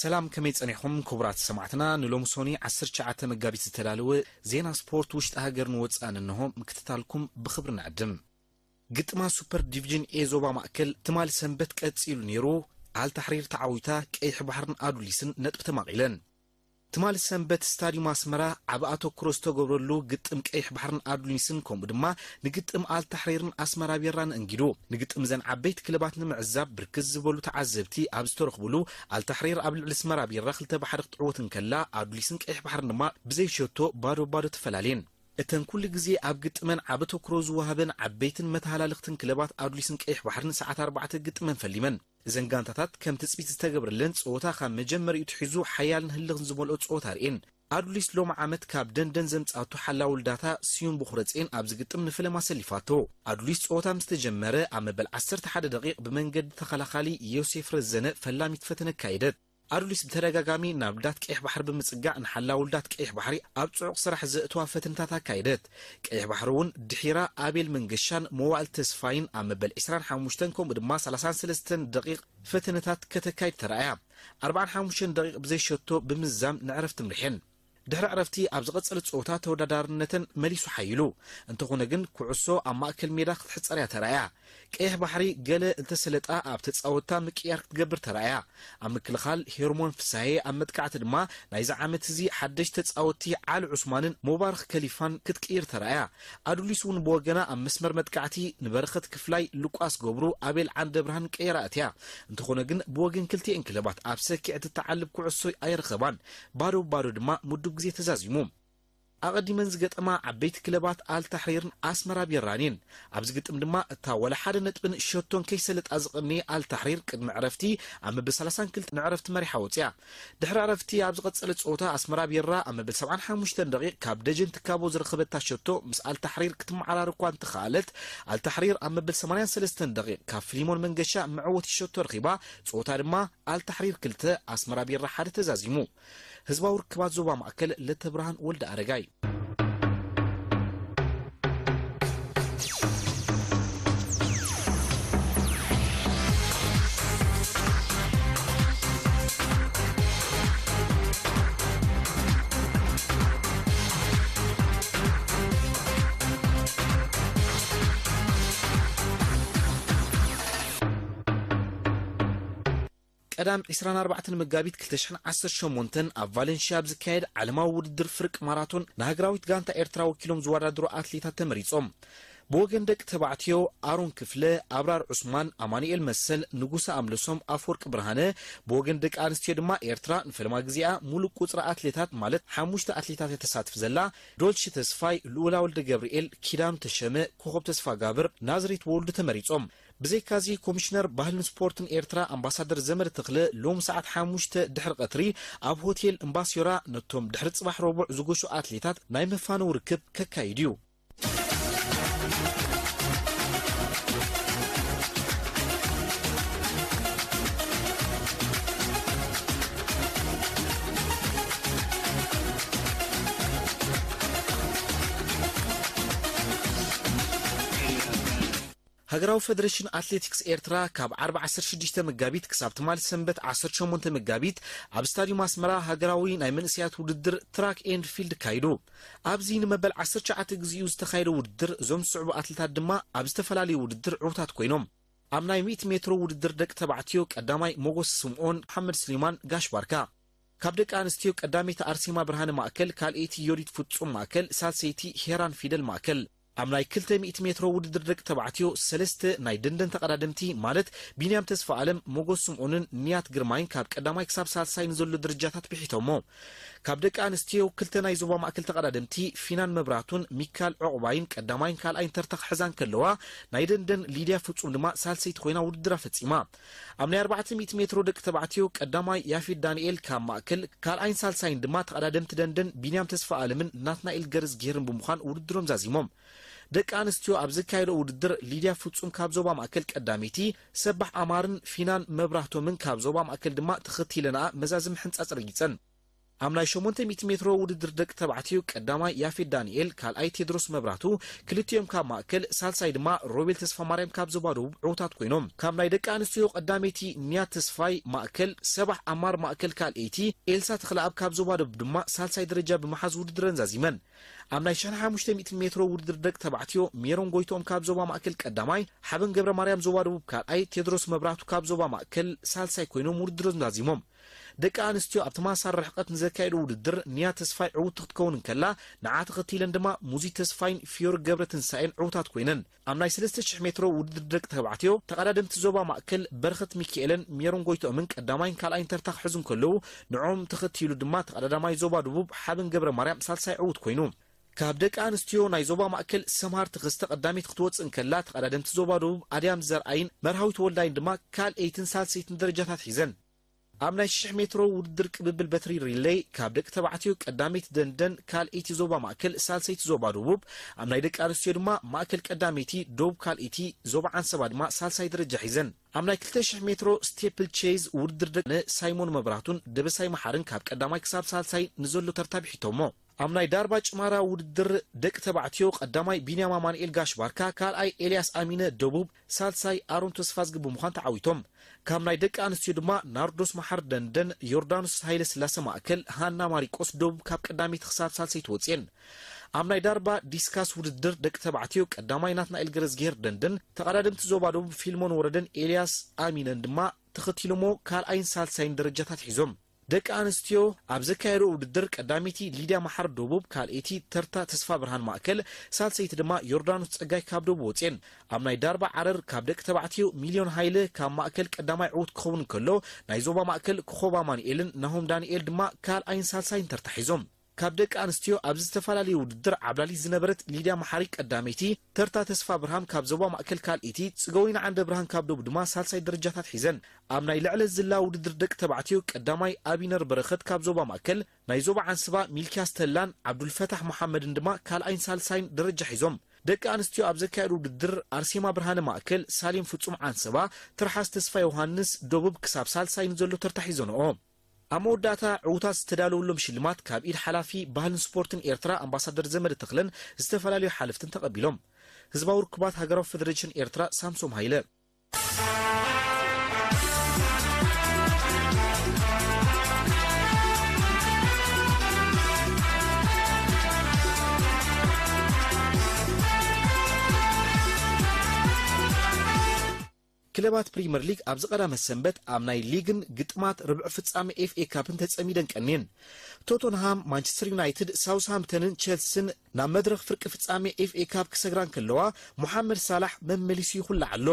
ሰላም፣ ከመይ ጸኒሕኩም ክቡራት ሰማዕትና? ንሎሚ ሶኒ ዓሰርተ ትሽዓተ መጋቢት ዝተዳለወ ዜና ስፖርት ውሽጢ ሃገርን ወጻእን እንሆ ምክትታልኩም ብኽብሪ ንዕድም። ግጥማ ሱፐር ዲቪዥን ኤ ዞባ ማእከል ትማሊ ሰንበት ቀጺሉ ነይሩ። ኣልታሕሪር ተዓዊታ፣ ቀይሕ ባሕርን ኣዱሊስን ነጥቢ ተማቒለን። ትማሊ ሰንበት ስታዲዩም ኣስመራ ዓቢ ኣተኩሮ ዝተገብረሉ ግጥም ቀይሕ ባሕርን ኣዱሊስን ከምኡ ድማ ንግጥም ኣልታሕሪርን ኣስመራ ቢራን እንጊዱ። ንግጥም እዘን ዓበይቲ ክለባት ንምዕዛብ ብርክት ዝበሉ ተዓዘብቲ ኣብ ዝተረኽቡሉ ኣልታሕሪር ኣብ ልዕሊ ኣስመራ ቢራ ክልተ ብ ሓደ ክትዕወት እንከላ ኣዱሊስን ቀይሕ ባሕርን ድማ ብዘይ ሸቶ ባዶ ባዶ ተፈላልየን። እተን ኩሉ ግዜ ኣብ ግጥመን ዓቢ ተኩሮ ዝወሃበን ዓበይትን መተሃላልኽትን ክለባት ኣዱሊስን ቀይሕ ባሕርን ሰዓት ኣርባዕተ ግጥመን ፈሊመን። እዘን ጋንታታት ከም ትጽቢት ዝተገብረለን ጸወታ ካብ መጀመሪኡ ትሒዙ ሓያልን ህልኽን ዝመልኦ ጸወታ ኣርእየን። ኣዱሊስ ሎሚ ዓመት ካብ ደንደን ዘምጻቱ ሓላዊ ልዳታ ስዩም ብኹረጼን ኣብዚ ግጥም ንፈለማ ኣሰሊፋቶ። ኣዱሊስ ጸወታ ምስ ተጀመረ ኣብ መበል ዓሰርተ ሓደ ደቂቕ ብመንገዲ ተኸላኻሊ ዮሴፍ ረዘነ ፈላሚት ፈተነ ኣካየደት። ኣዱሊስ ብተደጋጋሚ ናብ ልዳት ቀይሕ ባሕሪ ብምጽጋዕ ንሓላዊ ልዳት ቀይሕ ባሕሪ ኣብ ጽዑቕ ስራሕ ዘእትዋ ፈተነታት ኣካየደት። ቀይሕ ባሕሪ እውን ድሒራ ኣቤል መንገሻን መዋእል ተስፋይን ኣብ መበል ዕስራን ሓሙሽተን ከምኡ ድማ ሰላሳን ሰለስተን ደቂቕ ፈተነታት ከተካይድ ተራእያ። ኣርባዓን ሓሙሽተን ደቂቕ ብዘይ ሸቶ ብምዝዛም ንዕረፍቲ ምሪሐን። ድሕሪ ዕረፍቲ ኣብ ዝቐጸለ ጸወታ ተወዳዳርነተን መሊሱ ሓይሉ። እንተኾነ ግን ኩዕሶ ኣብ ማእከል ሜዳ ክትሕጸር እያ ተራእያ። ቀይሕ ባሕሪ ገለ እንተሰለጣ ኣብ ተጻወትታ ምቅያር ክትገብር ተራእያ። ኣብ ምክልኻል ሄርሞን ፍሳሄ፣ ኣብ መጥቃዕቲ ድማ ናይዚ ዓመት እዚ ሓደሽቲ ተጻወትቲ ዓሊ ዑስማንን ሙባረኽ ከሊፋን ክትቅይር ተራእያ። ኣዱሊስ እውን ብወገና ኣብ መስመር መጥቃዕቲ ንበረኸት ክፍላይ፣ ሉቃስ ገብሩ፣ ኣቤል ዓንደብርሃን ቀይራ ኣትያ። እንተኾነ ግን ብወገን ክልቲኤን ክለባት ኣብ ሰኪዐት እትዓልብ ኩዕሶ ኣይረኸባን። ባዶ ባዶ ድማ ምዱብ ግዜ ተዛዚሙ። ኣቐዲመን ዝገጠማ ዓበይቲ ክለባት ኣልታሕሪርን ኣስመራ ቢራን እየን። ኣብዚ ግጥም ድማ እታ ወላ ሓደ ነጥብን ሸቶን ከይሰለጣ ዝቐነየ ኣልታሕሪር ቅድሚ ዕረፍቲ ኣብ መበል ሰላሳን ክልተን ንዕረፍቲ መሪሓ ወጽያ። ድሕሪ ዕረፍቲ ኣብ ዝቐጸለ ጸወታ ኣስመራ ቢራ ኣብ መበል ሰብዓን ሓሙሽተን ደቂቕ ካብ ደጀን ትካቦ ዝረኸበታ ሸቶ ምስ ኣልታሕሪር ክትመዓራር እኳ እንተኸኣለት፣ ኣልታሕሪር ኣብ መበል ሰማንያን ሰለስተን ደቂቕ ካብ ፍሊሞን መንገሻ መዕወቲ ሸቶ ረኺባ፣ ጸወታ ድማ ኣልታሕሪር ክልተ ኣስመራ ቢራ ሓደ ተዛዚሙ። ህዝባዊ ርክባት ዞባ ማእከል ለተብርሃን ወልደ ኣረጋይ። ቀዳም ዕስራን ኣርባዕተን መጋቢት ክልተ ሽሕን ዓሰርተ ሸሞንተን ኣብ ቫለንሽያ ኣብ ዝካየድ ዓለማዊ ውድድር ፍርቂ ማራቶን ንሃገራዊት ጋንታ ኤርትራ ወኪሎም ዝወዳደሩ ኣትሌታት ተመሪጾም። ብወገን ደቂ ተባዕትዮ ኣሮን ክፍለ፣ ኣብራር ዑስማን፣ ኣማኑኤል መሰል፣ ንጉሰ ኣምለሶም፣ ኣፈወርቂ ብርሃነ፣ ብወገን ደቂ ኣንስትዮ ድማ ኤርትራ ንፈለማ ግዜኣ ሙሉእ ቁጽሪ ኣትሌታት ማለት ሓሙሽተ ኣትሌታት እያ ተሳትፍ ዘላ። ዶልሺ ተስፋይ፣ ልኡላ ወልደ ገብርኤል፣ ኪዳኑ ተሸመ፣ ኮኾብ ተስፋ ጋብር፣ ናዝሬት ወልዱ ተመሪጾም። ብዘይካዚ ኮሚሽነር ባህልን ስፖርትን ኤርትራ ኣምባሳደር ዘመደ ተኽለ ሎም ሰዓት ሓሙሽተ ድሕሪ ቀትሪ ኣብ ሆቴል እምባሲዮራ ነቶም ድሕሪ ጽባሕ ረቡዕ ዝጎሹ ኣትሌታት ናይ መፋነዊ ርክብ ከካይድ እዩ። ሃገራዊ ፈደረሽን ኣትሌቲክስ ኤርትራ ካብ ዓርቢ ዓሰርተ ሽዱሽተ መጋቢት ክሳብ ትማሊ ሰንበት ዓሰርተ ሸሞንተ መጋቢት ኣብ ስታድዩም ኣስመራ ሃገራዊ ናይ መንእሰያት ውድድር ትራክ ኤንድ ፊልድ ካይዱ። ኣብዚ ንመበል ዓሰርተ ትሽዓተ ግዜኡ ዝተኻየደ ውድድር እዞም ዝስዕቡ ኣትሌታት ድማ ኣብ ዝተፈላለዩ ውድድር ዕዉታት ኮይኖም። ኣብ ናይ ሚእቲ ሜትሮ ውድድር ደቂ ተባዕትዮ ቀዳማይ ሞጎስ ስምኦን፣ መሓመድ ስሊማን፣ ጋሽ ባርካ። ካብ ደቂ ኣንስትዮ ቀዳመይቲ ኣርሴማ ብርሃነ ማእከል፣ ካልኣይቲ ዮዲት ፍጹም ማእከል፣ ሳልሰይቲ ሄራን ፊደል ማእከል። ኣብ ናይ ክልተ ሚእቲ ሜትሮ ውድድር ደቂ ተባዕትዮ ሰለስተ ናይ ደንደን ተቐዳደምቲ ማለት ቢንያም ተስፋ ኣለም፣ ሞጎስ ስምዖንን ንያት ግርማይን ካብ ቀዳማይ ክሳብ ሳልሳይ ንዘሎ ደረጃታት ብሒቶሞ። ካብ ደቂ ኣንስትዮ ክልተ ናይ ዞባ ማእከል ተቐዳደምቲ ፊናን መብራቱን ሚካል ዕቑባይን ቀዳማይን ካልኣይን ተርታ ክሕዛ እንከለዋ፣ ናይ ደንደን ሊድያ ፍጹም ድማ ሳልሰይቲ ኮይና ውድድራ ፈጺማ። ኣብ ናይ ኣርባዕተ ሚእቲ ሜትሮ ደቂ ተባዕትዮ ቀዳማይ ያፌት ዳንኤል ካብ ማእከል፣ ካልኣይን ሳልሳይን ድማ ተቐዳደምቲ ደንደን ቢንያም ተስፋ ኣለምን ናትናኤል ገረዝጊሄርን ብምዃን ውድድሮም ዛዚሞም። ደቂ ኣንስትዮ ኣብ ዘካየደኦ ውድድር ሊድያ ፍጹም ካብ ዞባ ማእከል ቀዳመይቲ፣ ሰባሕ ኣማርን ፊናን መብራህቶምን ካብ ዞባ ማእከል ድማ ተኸቲለንኣ መዛዚ ምሕንጻጽ ረጊጸን። ኣብ ናይ ሸሞንተ ሚእቲ ሜትሮ ውድድር ደቂ ተባዕትዮ ቀዳማይ ያፌት ዳንኤል፣ ካልኣይ ቴድሮስ መብራቱ፣ ክልቲኦም ካብ ማእከል፣ ሳልሳይ ድማ ሮቤል ተስፋማርያም ካብ ዞባ ደቡብ ዕዉታት ኮይኖም። ካብ ናይ ደቂ ኣንስትዮ ቀዳመይቲ ንያት ተስፋይ ማእከል፣ ሰባሕ ኣማር ማእከል ካልኣይቲ፣ ኤልሳ ተኽለኣብ ካብ ዞባ ደቡብ ድማ ሳልሳይ ደረጃ ብምሓዝ ውድድረን ዛዚመን። ኣብ ናይ ሽሕን ሓሙሽተ ሚእትን ሜትሮ ውድድር ደቂ ተባዕትዮ ሜሮን ጎይትኦም ካብ ዞባ ማእከል ቀዳማይ፣ ሓበን ገብረ ማርያም ዞባ ደቡብ ካልኣይ፣ ቴድሮስ መብራቱ ካብ ዞባ ማእከል ሳልሳይ ኮይኖም ውድድሮም ዛዚሞም። ደቂ ኣንስትዮ ኣብ ተመሳሳሊ ርሕቀት ንዘካየዱ ውድድር ንያ ተስፋይ ዕውትቲ ክትከውን እንከላ፣ ንዓ ተኸቲለን ድማ ሙዚ ተስፋይን ፊዮሪ ገብረ ትንሳኤን ዕውታት ኮይነን። ኣብ ናይ ሰለስተ ሽሕ ሜትሮ ውድድር ደቂ ተባዕትዮ ተቐዳደምቲ ዞባ ማእከል በረኸት ሚካኤልን ሜሮን ጎይትኦምን ቀዳማይን ካልኣይን ተርታ ክሕዙ እንከለዉ፣ ንዕኦም ተኸቲሉ ድማ ተቐዳዳማይ ዞባ ደቡብ ሓበን ገብረ ማርያም ሳልሳይ ዕዉት ኮይኑ። ካብ ደቂ ኣንስትዮ ናይ ዞባ ማእከል ሰምሃር ተኸስተ ቀዳመይቲ ክትወጽእ እንከላ፣ ተቐዳደምቲ ዞባ ደቡብ ኣድያም ዘርኣይን መርሃዊት ወልዳይን ድማ ካልኣይትን ሳልሰይትን ደረጃታት ሒዘን። ኣብ ናይ ሽሕ ሜትሮ ውድድር ቅብብል በትሪ ሪሌይ፣ ካብ ደቂ ተባዕትዮ ቀዳመይቲ ደንደን፣ ካልኣይቲ ዞባ ማእከል፣ ሳልሰይቲ ዞባ ደቡብ፣ ኣብ ናይ ደቂ ኣንስትዮ ድማ ማእከል ቀዳመይቲ፣ ደቡብ ካልኣይቲ፣ ዞባ ዓንሰባ ድማ ሳልሳይ ደረጃ ሒዘን። ኣብ ናይ ክልተ ሽሕ ሜትሮ ስቴፕል ቼዝ ውድድር ደቂ ሳይሞን መብራቱን ደበሳይ መሓርን ካብ ቀዳማይ ክሳብ ሳልሳይ ንዘሎ ተርታ ብሒቶሞ። ኣብ ናይ ዳርባ ጭማራ ውድድር ደቂ ተባዕትዮ ቀዳማይ ቢንያም ኣማኑኤል ጋሽ ባርካ፣ ካልኣይ ኤልያስ ኣሚነ ደቡብ፣ ሳልሳይ ኣሮን ተስፋዝጊ ብምዃን ተዓዊቶም። ካብ ናይ ደቂ ኣንስትዮ ድማ ናርዶስ መሓር ደንደን፣ ዮርዳኖስ ሃይለ ስላሰ ማእከል፣ ሃና ማሪቆስ ደቡብ ካብ ቀዳመይቲ ክሳብ ሳልሰይቲ ወጽየን። ኣብ ናይ ዳርባ ዲስካስ ውድድር ደቂ ተባዕትዮ ቀዳማይ ናትናኤል ገረዝጊሄር ደንደን፣ ተቐዳደምቲ ዞባ ደቡብ ፊልሞን ወረደን ኤልያስ ኣሚነን ድማ ተኸቲሎሞ ካልኣይን ሳልሳይን ደረጃታት ሒዞም። ደቂ ኣንስትዮ ኣብ ዘካየዶ ውድድር ቀዳመይቲ ሊድያ መሓር ደቡብ፣ ካልኣይቲ ተርታ ተስፋ ብርሃን ማእከል፣ ሳልሰይቲ ድማ ዮርዳኖስ ጸጋይ ካብ ደቡብ ወጽየን። ኣብ ናይ ዳርባ ዓረር ካብ ደቂ ተባዕትዮ ሚልዮን ሃይለ ካብ ማእከል ቀዳማይ ዕዉት ክኸውን እንከሎ፣ ናይ ዞባ ማእከል ኮኾብ ኣማኑኤልን ናሆም ዳንኤል ድማ ካልኣይን ሳልሳይን ተርታ ሒዞም። ካብ ደቂ ኣንስትዮ ኣብዚ ዝተፈላለየ ውድድር ዓብላሊት ዝነበረት ሊድያ መሓሪ ቀዳመይቲ፣ ተርታ ተስፋ ብርሃን ካብ ዞባ ማእከል ካልኣይቲ፣ ጽገወይኒ ዓንደ ብርሃን ካብ ደቡብ ድማ ሳልሳይ ደረጃታት ሒዘን። ኣብ ናይ ልዕለ ዝላ ውድድር ደቂ ተባዕትዮ ቀዳማይ ኣቢነር በረኸት ካብ ዞባ ማእከል፣ ናይ ዞባ ዓንስባ ሚልክያስ ተላን ዓብዱልፈታሕ መሓመድን ድማ ካልኣይን ሳልሳይን ደረጃ ሒዞም። ደቂ ኣንስትዮ ኣብ ዘካየዱ ውድድር ኣርሴማ ብርሃነ ማእከል፣ ሳሌም ፍጹም ዓንሰባ፣ ትርሓስ ተስፋ ዮሃንስ ደቡብ ክሳብ ሳልሳይ ንዘሎ ተርታ ሒዘንኦ። ኣብ መወዳእታ ዕዉታት ዝተዳለወሎም ሽልማት ካብ ኢድ ሓላፊ ባህልን ስፖርትን ኤርትራ ኣምባሳደር ዘመደ ተኽለን ዝተፈላለዩ ሓለፍትን ተቐቢሎም። ህዝባዊ ርክባት ሃገራዊ ፈደሬሽን ኤርትራ ሳምሶም ሃይለ። ክለባት ፕሪመር ሊግ ኣብዚ ቀዳመ ሰንበት ኣብ ናይ ሊግን ግጥማት ርብዒ ፍጻመ ኤፍ ኤ ካፕን ተጸሚደን ቀንየን። ቶተንሃም፣ ማንቸስተር ዩናይትድ፣ ሳውስሃምፕተንን ቸልሲን ናብ መድረኽ ፍርቂ ፍጻመ ኤፍ ኤ ካፕ ክሰግራ እንከለዋ፣ ሞሓመድ ሳላሕ መመሊሱ ይኹላዕ ኣሎ።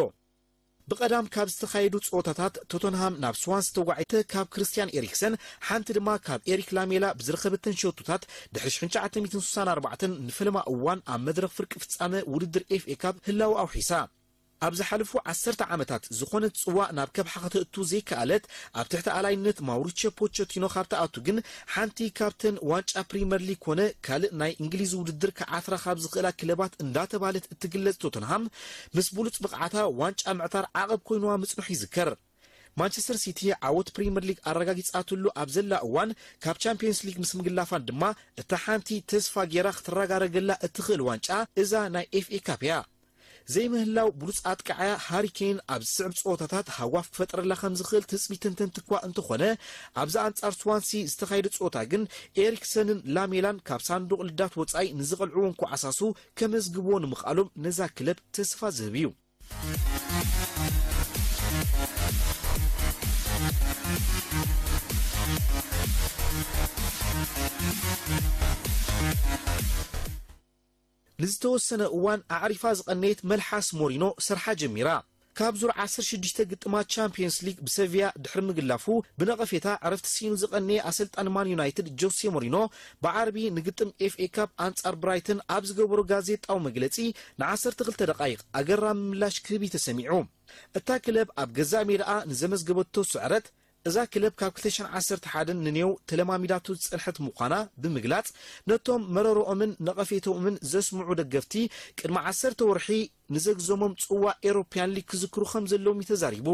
ብቐዳም ካብ ዝተኻየዱ ጸወታታት፣ ቶተንሃም ናብ ስዋንሲ ተጓዒተ ካብ ክርስትያን ኤሪክሰን፣ ሓንቲ ድማ ካብ ኤሪክ ላሜላ ብዝረኸበተን ሸቶታት፣ ድሕሪ ሽሕን ትሽዓተ ሚእትን ስሳን ኣርባዕተን ንፈለማ እዋን ኣብ መድረኽ ፍርቂ ፍጻመ ውድድር ኤፍ ኤ ካፕ ህላወ ኣውሒሳ። ኣብ ዝሓለፉ ዓሰርተ ዓመታት ዝኾነት ጽዋእ ናብ ከብሓ ከተእቱ ዘይከኣለት፣ ኣብ ትሕቲ ኣላይነት ማውሪቼ ፖቸቲኖ ካብ ትኣቱ ግን ሓንቲ ካብተን ዋንጫ ፕሪመር ሊግ ኮነ ካልእ ናይ እንግሊዝ ውድድር ክዓትራ ካብ ዝኽእላ ክለባት እንዳተባህለት እትግለጽ ቶተንሃም፣ ምስ ብሉጽ ብቕዓታ ዋንጫ ምዕታር ዓቐብ ኮይንዋ ምጽንሑ ይዝከር። ማንቸስተር ሲቲ ዓወት ፕሪመር ሊግ ኣረጋጊጻትሉ ኣብ ዘላ እዋን፣ ካብ ቻምፒየንስ ሊግ ምስ ምግላፋን ድማ እታ ሓንቲ ተስፋ ጌራ ክትረጋረገላ እትኽእል ዋንጫ እዛ ናይ ኤፍ ኤ ካፕ እያ። ዘይምህላው ብሉጽ ኣጥቃዓያ ሃሪ ኬን ኣብ ዝስዕብ ጸወታታት ሃዋፍ ክፈጥረላ ከም ዝኽእል ትጽቢት ተንተንቲ እኳ እንተኾነ፣ ኣብዚ ኣንጻር ስዋንሲ ዝተኻየደ ጸወታ ግን ኤሪክሰንን ላሜላን ካብ ሳንዱቕ ልዳት ወጻኢ ንዝቐልዕዎ እንኳ ዓሳሱ ከመዝግብዎ ንምኽኣሎም ነዛ ክለብ ተስፋ ዝህብ እዩ። ንዝተወሰነ እዋን ኣዕሪፋ ዝቐነየት መልሓስ ሞሪኖ ስርሓ ጀሚራ። ካብ ዙር ዓሰርተ ሽዱሽተ ግጥማት ቻምፕዮንስ ሊግ ብሰቪያ ድሕሪ ምግላፉ ብነቐፌታ ዕረፍቲ ስኢኑ ዝቐነየ ኣሰልጣኒ ማን ዩናይትድ ጆሴ ሞሪኖ ብዓርቢ ንግጥም ኤፍኤ ካፕ ኣንጻር ብራይተን ኣብ ዝገበሮ ጋዜጣዊ መግለጺ ንዓሰርተ ክልተ ደቓይቕ ኣገራሚ ምላሽ ክህብ እዩ ተሰሚዑ። እታ ክለብ ኣብ ገዛእ ሜዳኣ ንዘመዝገበቶ ስዕረት እዛ ክለብ ካብ ክልተ ሽሕን ዓሰርተ ሓደን ንኔው ተለማሚዳቶ ዝጸንሐት ምዃና ብምግላጽ፣ ነቶም መረረኦምን ነቐፌቶምን ዘስምዑ ደገፍቲ ቅድሚ ዓሰርተ ወርሒ ንዘግዘሞም ጽዋእ ኤሮፕያን ሊግ ክዝክሩ ከም ዘለዎም እዩ ተዛሪቡ።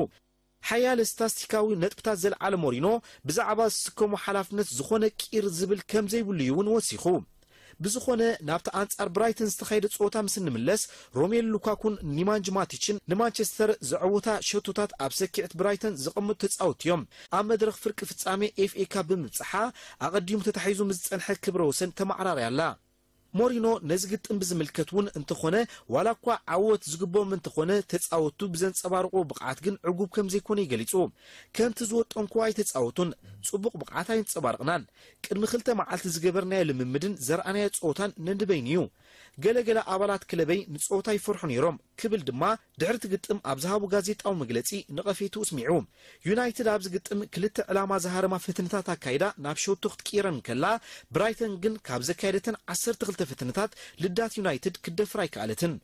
ሓያለ ስታስቲካዊ ነጥብታት ዘልዓለ ሞሪኖ ብዛዕባ ዝስከሞ ሓላፍነት ዝኾነ ቂር ዝብል ከም ዘይብሉ እዩ እውን ወሲኹ። ብዝኾነ ናብቲ ኣንጻር ብራይተን ዝተኻየደ ጸወታ ምስ እንምለስ፣ ሮሜሉ ሉካኩን ኒማንጅ ማቲችን ንማንቸስተር ዘዕወታ ሸቶታት ኣብ ሰኪዕት ብራይተን ዘቐመጡ ተጻወትቲ እዮም። ኣብ መድረኽ ፍርቂ ፍጻሜ ኤፍኤ ካፕ ብምብጽሓ ኣቐዲሙ ተታሒዙ ምስ ዝጸንሐ ክብረ ወሰን ተመዓራርያ ኣላ። ሞሪኖ ነዚ ግጥም ብዝምልከት እውን እንተኾነ፣ ዋላ እኳ ዓወት ዝግብኦም እንተኾነ፣ ተጻወቱ ብዘንጸባርቑ ብቕዓት ግን ዕጉብ ከም ዘይኮነ እዩ ገሊጹ። ከምቲ ዝወጠንኩዎ ኣይተጻወቱን፣ ጽቡቕ ብቕዓት ኣይንጸባርቕናን። ቅድሚ ክልተ መዓልቲ ዝገበርናዮ ልምምድን ዘርኣናዮ ጸወታን ነንበይኑ እዩ። ገለ ገለ ኣባላት ክለበይ ንጸወታ ይፈርሑ ነይሮም ክብል ድማ ድሕሪ እቲ ግጥም ኣብ ዝሃቦ ጋዜጣዊ መግለጺ ነቐፌቱ ኣስሚዑ። ዩናይትድ ኣብዚ ግጥም ክልተ ዕላማ ዝሃረማ ፈተነታት ኣካይዳ ናብ ሸቶ ክትቅይረን እንከላ፣ ብራይተን ግን ካብ ዘካየደተን ዓሰርተ ክልተ ፈተነታት ልዳት ዩናይትድ ክትደፍር ኣይከኣለትን።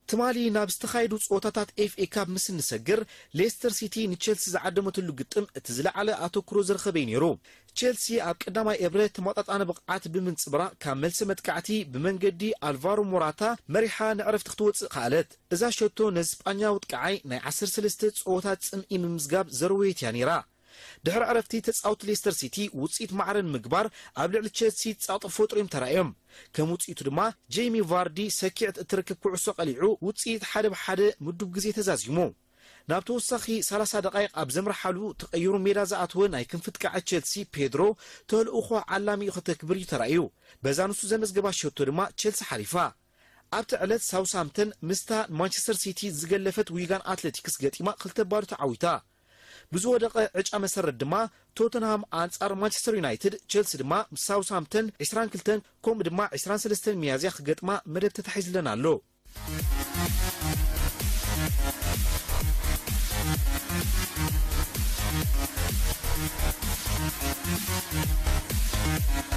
ትማሊ ናብ ዝተኻየዱ ጸወታታት ኤፍኤ ካፕ ምስ እንሰግር፣ ሌስተር ሲቲ ንቸልሲ ዝዓደመትሉ ግጥም እቲ ዝለዓለ ኣተኩሮ ዝረኸበ እዩ ነይሩ። ቸልሲ ኣብ ቀዳማይ እብረ ተመጣጣኒ ብቕዓት ብምንጽብራቕ፣ ካብ መልሲ መጥቃዕቲ ብመንገዲ ኣልቫሮ ሞራታ መሪሓ ንዕረፍቲ ክትወጽእ ከኣለት። እዛ ሸቶ ነዚ ስጳኛዊ ጥቃዓይ ናይ ዓሰርተ ሰለስተ ጸወታ ጽምኢ ምምዝጋብ ዘረወየት እያ ነይራ። ድሕሪ ዕረፍቲ፣ ተጻወትቲ ሌስተር ሲቲ ውጽኢት ማዕረ ንምግባር ኣብ ልዕሊ ቸልሲ ጻቕጢ ክፈጥሩ እዮም ተራእዮም። ከም ውጽኢቱ ድማ፣ ጄሚ ቫርዲ ሰኪዕት እትረክብ ኩዕሶ ቀሊዑ ውጽኢት ሓደ ብሓደ ምዱብ ግዜ ተዛዚሙ። ናብ ተወሳኺ ሰላሳ ደቓይቕ ኣብ ዘምርሓሉ፣ ተቐይሩ ሜዳ ዝኣተወ ናይ ክንፊ ጥቃዓይ ቸልሲ ፔድሮ፣ ተልእኾ ዓላሚኡ ከተግብር እዩ ተራእዩ። በዛ ንሱ ዘመዝገባ ሸቶ ድማ ቸልሲ ሓሊፋ። ኣብቲ ዕለት፣ ሳውስሃምተን ምስታ ማንቸስተር ሲቲ ዝገለፈት ዊጋን ኣትሌቲክስ ገጢማ ክልተ ባዶ ተዓዊታ። ብዝወደቐ ዕጫ መሰረት ድማ፣ ቶተንሃም ኣንጻር ማንቸስተር ዩናይትድ፣ ቸልሲ ድማ ምስ ሳውስሃምተን ዕስራን ክልተን ከምኡ ድማ ዕስራን ሰለስተን ሚያዝያ ክገጥማ መደብ ተታሒዝለን ኣሎ።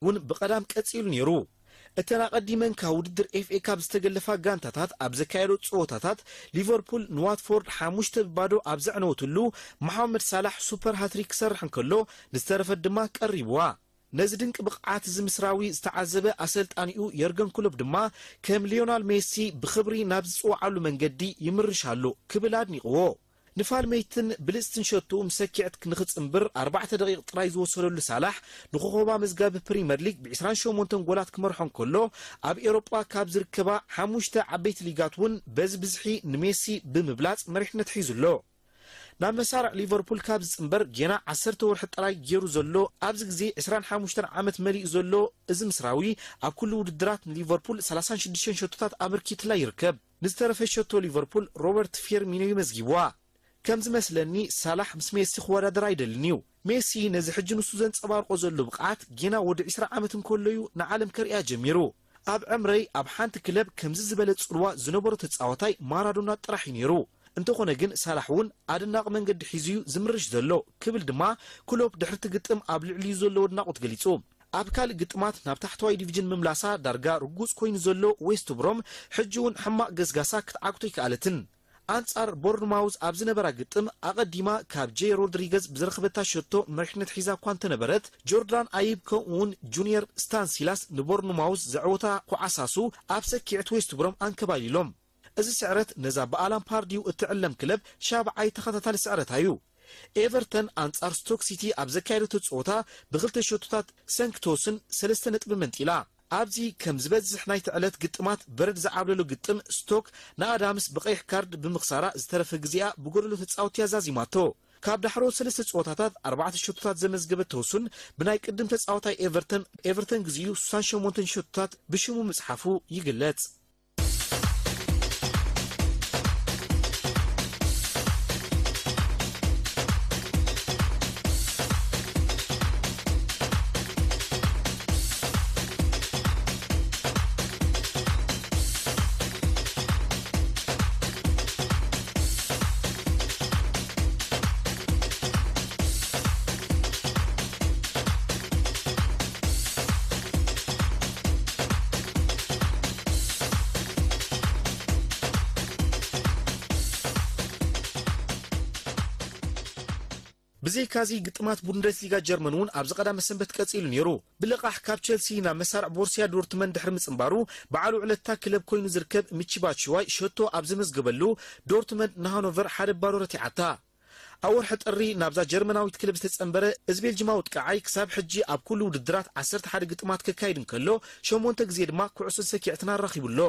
እውን ብቐዳም ቀጺሉ ነይሩ። እተን ኣቐዲመን ካብ ውድድር ኤፍኤ ካፕ ዝተገለፋ ጋንታታት ኣብ ዘካየዶ ጸወታታት፣ ሊቨርፑል ንዋትፎርድ ሓሙሽተ ብባዶ ኣብ ዘዕነወትሉ፣ መሓመድ ሳላሕ ሱፐር ሃትሪክ ክሰርሕ እንከሎ፣ ንዝተረፈት ድማ ቀሪብዋ። ነዚ ድንቂ ብቕዓት እዚ ምስራዊ ዝተዓዘበ ኣሰልጣኒኡ የርገን ክሎፕ ድማ፣ ከም ሊዮናል ሜሲ ብኽብሪ ናብ ዝጽውዓሉ መንገዲ ይምርሽ ኣሎ ክብል ኣድኒቕዎ። ንፋልመይትን ብልጽትን ሸቱ ምስ ሰኪዕት ንኽጽንብር ኣርባዕተ ደቂቕ ጥራይ ዝወሰደሉ ሳላሕ፣ ንኾኾብ ኣመዝጋቢ ፕሪመር ሊግ ብ ዕስራን ሸሞንተን ጎላት ክመርሖ እንከሎ፣ ኣብ ኤውሮጳ ካብ ዝርከባ ሓሙሽተ ዓበይቲ ሊጋት እውን በዚ ብዝሒ ንሜሲ ብምብላጽ መሪሕነት ሒዙ ኣሎ። ናብ መሳርዕ ሊቨርፑል ካብ ዝጽንበር ጌና ዓሰርተ ወርሒ ጥራይ ገይሩ ዘሎ፣ ኣብዚ ግዜ ዕስራን ሓሙሽተን ዓመት መሊኡ ዘሎ እዚ ምስራዊ፣ ኣብ ኩሉ ውድድራት ንሊቨርፑል ሰላሳን ሽዱሽተን ሸቶታት ኣበርኪትላ ይርከብ። ንዝተረፈ ሸቶ ሊቨርፑል ሮበርት ፌርሚኖ እዩ መዝጊብዋ። ከም ዝመስለኒ፣ ሳላሕ ምስ ሜሲ ክወዳደር ኣይደልን እዩ። ሜሲ ነዚ ሕጂ ንሱ ዘንጸባርቆ ዘሎ ብቕዓት፣ ጌና ወዲ ዕስራ ዓመት እንከሎ እዩ ንዓለም ከርእያ ጀሚሩ። ኣብ ዕምረይ ኣብ ሓንቲ ክለብ ከምዚ ዝበለ ጽልዋ ዝነበሮ ተጻዋታይ ማራዶና ጥራሕ እዩ ነይሩ። እንተኾነ ግን፣ ሳላሕ እውን ኣደናቂ መንገዲ ሒዙ እዩ ዝምርሽ ዘሎ ክብል ድማ ክሎፕ ድሕሪ እቲ ግጥም ኣብ ልዕሊኡ ዘለዎ ኣድናቖት ገሊጹ። ኣብ ካልእ ግጥማት ናብ ታሕተዋይ ዲቪዥን ምምላሳ ዳርጋ ርጉጽ ኮይኑ ዘሎ ዌስት ብሮም፣ ሕጂ እውን ሕማቕ ገስጋሳ ክትዓግቶ ኣይከኣለትን። ኣንጻር ቦርንማውዝ ኣብ ዝነበራ ግጥም፣ ኣቐዲማ ካብ ጄ ሮድሪገዝ ብዝረኸበታ ሸቶ መሪሕነት ሒዛ እኳ እንተነበረት፣ ጆርዳን ኣይብ ከምኡውን ጁኒየር ስታንሲላስ ንቦርንማውዝ ዘዕወታ ኩዓሳሱ ኣብ ሰኪዕት ዌስት ብሮም ኣንከባሊሎም። እዚ ስዕረት ነዛ ብኣላን ፓርዲው እትዕለም ክለብ ሻብዓይ ተኸታታሊ ስዕረታ እዩ። ኤቨርተን ኣንጻር ስቶክ ሲቲ ኣብ ዘካየደቶ ጸወታ ብክልተ ሸቶታት ሰንክቶስን ሰለስተ ነጥቢ መንጢላ። ኣብዚ ከም ዝበዝሕ ናይቲ ዕለት ግጥማት በረድ ዝዓብለሎ ግጥም፣ ስቶክ ንኣዳምስ ብቐይሕ ካርድ ብምኽሳራ ዝተረፈ ግዜኣ ብጎደሎ ተጻወትቲ ኣዛዚማቶ። ካብ ዳሕሮ ሰለስተ ጸወታታት ኣርባዕተ ሸቶታት ዘመዝገበት ተውሱን፣ ብናይ ቅድም ተጻዋታይ ኤቨርተን፣ ኤቨርተን ግዜኡ ስሳን ሸሞንተን ሸቶታት ብሽሙ ምጽሓፉ ይግለጽ። ብዘይካዚ ግጥማት ቡንደስሊጋ ጀርመን እውን ኣብዚ ቀዳመ ሰንበት ቀጺሉ ነይሩ። ብልቓሕ ካብ ቸልሲ ናብ መሳርዕ ቦርሲያ ዶርትመንድ ድሕሪ ምጽንባሩ፣ በዓል ውዕለታ ክለብ ኮይኑ ዝርከብ ሚቺ ባትሽዋይ ሸቶ ኣብ ዘመዝገበሉ፣ ዶርትመንድ ንሃኖቨር ሓደ ባዶ ረቲዓታ። ኣብ ወርሒ ጥሪ ናብዛ ጀርመናዊት ክለብ ዝተጸንበረ እዚ ቤልጅማዊ ጥቃዓይ ክሳብ ሕጂ ኣብ ኩሉ ውድድራት ዓሰርተ ሓደ ግጥማት ከካይድ እንከሎ፣ ሸሞንተ ግዜ ድማ ኩዕሶን ሰኪዐትን ኣራኺቡ ኣሎ።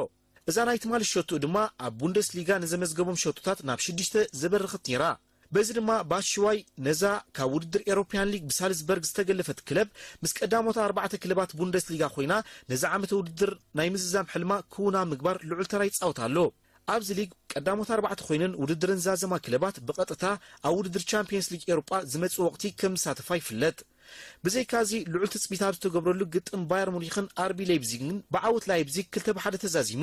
እዛ ናይ ትማሊ ሸቶኡ ድማ ኣብ ቡንደስሊጋ ንዘመዝገቦም ሸቶታት ናብ ሽዱሽተ ዘበረኸት ነይራ። በዚ ድማ ባትሽዋይ ነዛ ካብ ውድድር ኤሮፕያን ሊግ ብሳልዝበርግ ዝተገለፈት ክለብ ምስ ቀዳሞት ኣርባዕተ ክለባት ቡንደስሊጋ ኮይና ነዚ ዓመተ ውድድር ናይ ምዝዛም ሕልማ ክውና ምግባር ልዑል ተራ ይጻወት ኣሎ። ኣብዚ ሊግ ቀዳሞት ኣርባዕተ ኮይነን ውድድርን ዛዘማ ክለባት ብቐጥታ ኣብ ውድድር ቻምፒየንስ ሊግ ኤውሮጳ ዝመጽእ ወቕቲ ከም ዝሳተፋ ይፍለጥ። ብዘይካዚ ልዑል ትጽቢት ኣብ ዝተገብረሉ ግጥም ባየር ሙኒክን ኣርቢ ላይፕዚግን ብዓወት ላይፕዚግ ክልተ ብሓደ ተዛዚሙ።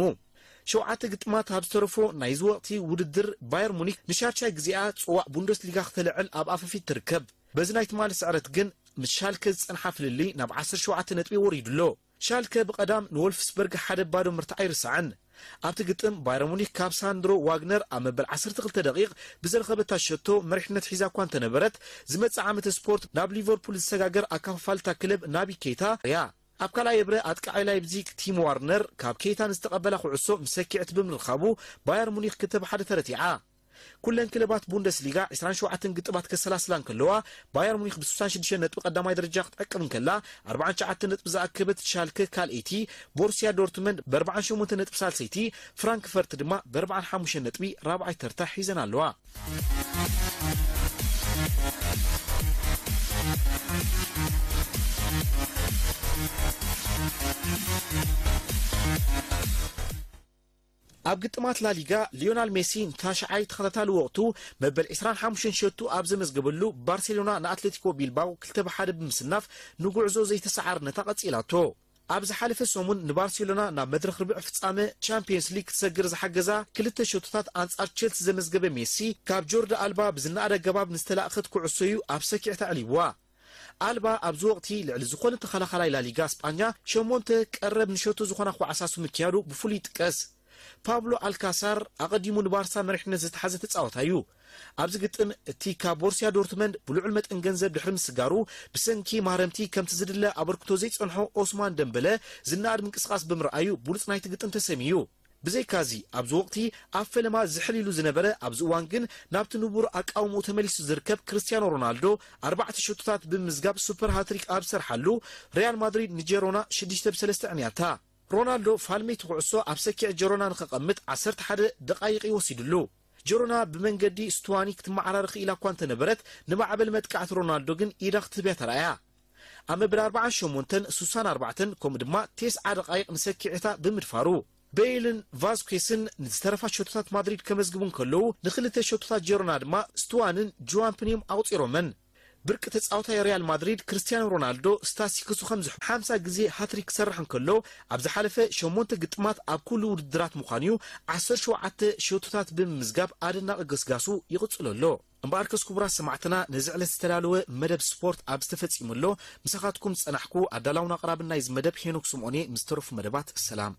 ሸውዓተ ግጥማት ኣብ ዝተረፎ ናይዚ ወቕቲ ውድድር ባየር ሙኒክ ንሻድሻይ ግዜኣ ጽዋዕ ቡንደስሊጋ ክተልዕል ኣብ ኣፈፊት ትርከብ። በዚ ናይ ትማሊ ስዕረት ግን ምስ ሻልከ ዝጸንሓ ፍልልይ ናብ ዓሰርተ ሸውዓተ ነጥቢ ወሪዱ ኣሎ። ሻልከ ብቐዳም ንወልፍስበርግ ሓደ ባዶ ምርታዕ ኣይርሳዕን። ኣብቲ ግጥም ባየር ሙኒክ ካብ ሳንድሮ ዋግነር ኣብ መበል ዓሰርተ ክልተ ደቂቕ ብዘረኸበታ ሸቶ መሪሕነት ሒዛ እኳ እንተነበረት፣ ዝመጽእ ዓመተ ስፖርት ናብ ሊቨርፑል ዝሰጋገር ኣከፋፋልታ ክለብ ናቢ ኬታ እያ። ኣብ ካልኣይ እብረ ኣጥቃዓይ ላይፕዚግ ቲም ዋርነር ካብ ኬታ ንዝተቐበላ ኩዕሶ ምስ ሰኪዐት ብምርኻቡ ባየር ሙኒክ ክልተ ብሓደ ተረቲዓ። ኩለን ክለባት ቡንደስሊጋ ዕስራን ሸውዓተን ግጥማት ከሰላስላ እንከለዋ፣ ባየር ሙኒክ ብ ስሳን ሽዱሽተ ነጥቢ ቀዳማይ ደረጃ ክትዕቅብ እንከላ፣ ኣርባዓን ትሽዓተን ነጥቢ ዝኣከበት ሻልከ ካልኣይቲ፣ ቦርሲያ ዶርትመንድ ብ ኣርባዓን ሸሞንተ ነጥቢ ሳልሰይቲ፣ ፍራንክፈርት ድማ ብ ኣርባዓን ሓሙሽተን ነጥቢ ራብዓይ ተርታ ሒዘን ኣለዋ። ኣብ ግጥማት ላሊጋ፣ ሊዮናል ሜሲ ንታሽዓይ ተኸታታሊ ወቕቱ መበል ዕስራን ሓሙሽተን ሸቱ ኣብ ዘመዝገበሉ፣ ባርሴሎና ንኣትሌቲኮ ቢልባኦ ክልተ ብሓደ ብምስናፍ፣ ንጉዕዞ ዘይተሰዓርነታ ቀጺላቶ። ኣብ ዝሓለፈ ሰሙን ንባርሴሎና ናብ መድረኽ ርብዒ ፍጻመ ቻምፒየንስ ሊግ ክትሰግር ዝሓገዛ ክልተ ሸቶታት ኣንጻር ቸልሲ ዘመዝገበ ሜሲ፣ ካብ ጆርዲ ኣልባ ብዝነኣድ ኣገባብ ንዝተላእኸት ኩዕሶ'ዩ ኣብ ሰኪዕታ ኣዕሊብዋ። ኣልባ ኣብዚ ወቕቲ ልዕሊ ዝኾነ ተኸላኻላይ ላሊጋ ስጳኛ ሸሞንተ ቀረብ ንሸቶ ዝኾና ኳዕሳሱ ምክያዱ ብፍሉይ ይጥቀስ። ፓብሎ ኣልካሳር ኣቐዲሙ ንባርሳ መሪሕነት ዝተሓዘ ተጻዋታይ እዩ። ኣብዚ ግጥም፣ እቲ ካብ ቦርሲያ ዶርትመንድ ብልዑል መጠን ገንዘብ ድሕሪ ምስጋሩ፣ ብሰንኪ ማህረምቲ ከምቲ ዝድለ ኣበርክቶ ዘይጸንሖ ኦስማን ደምበለ ዝነኣድ ምንቅስቓስ ብምርኣዩ ብሉጽ ናይቲ ግጥም ተሰምዩ። ብዘይካዚ፣ ኣብዚ ወቕቲ ኣብ ፈለማ ዝሕል ኢሉ ዝነበረ፣ ኣብዚ እዋን ግን ናብቲ ንቡር ኣቃውምኡ ተመሊሱ ዝርከብ ክርስትያኖ ሮናልዶ፣ ኣርባዕተ ሸቶታት ብምምዝጋብ ሱፐር ሃትሪክ ኣብ ዝሰርሓሉ፣ ሪያል ማድሪድ ንጀሮና ሽዱሽተ ብ ሰለስተ ዕንያታ። ሮናልዶ ፋልመይቲ ኩዕሶ ኣብ ሰኪዕ ጀሮና ንኸቐምጥ ዓሰርተ ሓደ ደቓይቕ እዩ ወሲድሉ። ጀሮና ብመንገዲ ስቱዋኒ ክትመዓራረ ክኢላ እኳ እንተነበረት፣ ንማዕበል መጥቃዕቲ ሮናልዶ ግን ኢዳ ክትህብያ ተራእያ። ኣብ መበል ኣርባዓን ሸሞንተን፣ ስሳን ኣርባዕተን፣ ከምኡ ድማ ተስዓ ደቓይቕ ንሰኪዕታ ብምድፋሩ፣ ቤይልን ቫዝኩስን ንዝተረፋ ሸቶታት ማድሪድ ከመዝግቡ እንከለዉ፣ ንኽልተ ሸቶታት ጀሮና ድማ ስቱዋንን ጁዋምፕኒም ኣቑጺሮመን። ብርቂ ተጻዋታይ ሪያል ማድሪድ ክርስትያኖ ሮናልዶ፣ ስታሲክሱ ከም ዝሕ-፣ ሓምሳ ግዜ ሃትሪክ ክሰርሕ እንከሎ፣ ኣብ ዝሓለፈ ሸሞንተ ግጥማት ኣብ ኩሉ ውድድራት ምዃኑ'ዩ ዓሰርተ ሸውዓተ ሸቶታት ብምምዝጋብ ኣደናቒ ገስጋሱ ይቕጽሎ ኣሎ። እምበኣርከስ ክቡራት ሰማዕትና፣ ነዚ ዕለት ዝተዳለወ መደብ ስፖርት ኣብዚ ተፈጺሙ ኣሎ። ምሳኻትኩም ዝጸናሕኩ ኣዳላውን ኣቕራብን ናይዚ መደብ ሄኖክ ስምኦን እየ። ምስ ተረፉ መደባት ሰላም።